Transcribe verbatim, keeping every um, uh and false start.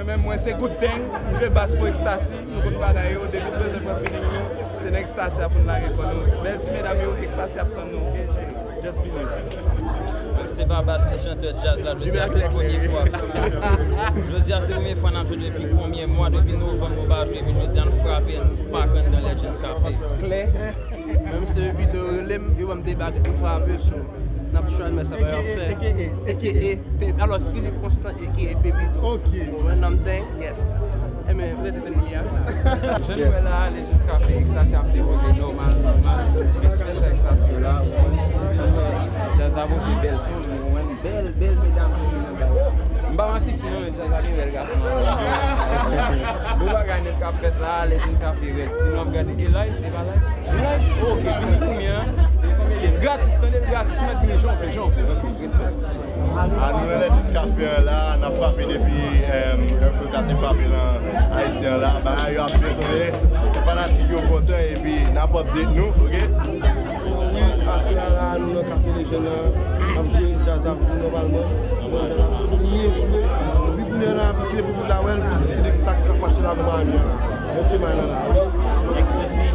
Mwen menm, mwen se Good Thing, m jwe bas pou Ecstasy, nou konn bagay yo, depi n bezwen pran feeling nou, se nan Ecstasy a pou n lage kò nou. Bèl ti medam yo, Ecstasy ap tann nou, ok? Just believe. Menm se pa bat li chantè djaz la, jodi a se premye fwa. Jodi a se premye fwa n ap jwe depi konbyen mwa, depi novanm nou pa jwe, epi jodi a n frape, n pak anndan Legends Cafe. Klè. Menm se Pepito yo rele m, yo ban m de bag, m frape sou. N ap try mè sa bagay ap fè. A K A, A K A. A K A, Pe- alò, Philippe Constant, A K A Pepito. Ok. Bon, mwen nan m se Guest. Enben, rete tande li a. Jan nou wè la, Legends Cafe, Ecstasy ap depoze nòmal, nòmal. Men sipè sa Ecstasy yo la, ou konprann? Jan nou wè, djaz la pote bèl fanm, ou konprann? Bèl, bèl medam ki vin anba yo. M pa masisi non, men djaz la gen bèl gason anba yo. Bon bagay nèt k ap fèt la, Legends Cafe rèd. Si nou ap gade, e live, e pa live? E live? Ok, vini kounye a. Gratis, tande l gratis, ou mèt vini jan w vle, jan w vle. Ok, respè. A nou nan Legends Cafe an la, n ap frape depi èm, Earthquake la te frape nan Ayiti an la. Bagay yo ap byen tounen. Fanatik yo kontan epi n ap update nou, ok? Wi, aswè a la, nou nan Cafe Legends la, n ap jwe, djaz ap jwe nòmalman. Djaz ap byen jwe. Epi kounye a la, kite piblik la wè l pou deside kisa k ap mache la nan Miami an la. Yon ti may la la, ok? Ecstasy,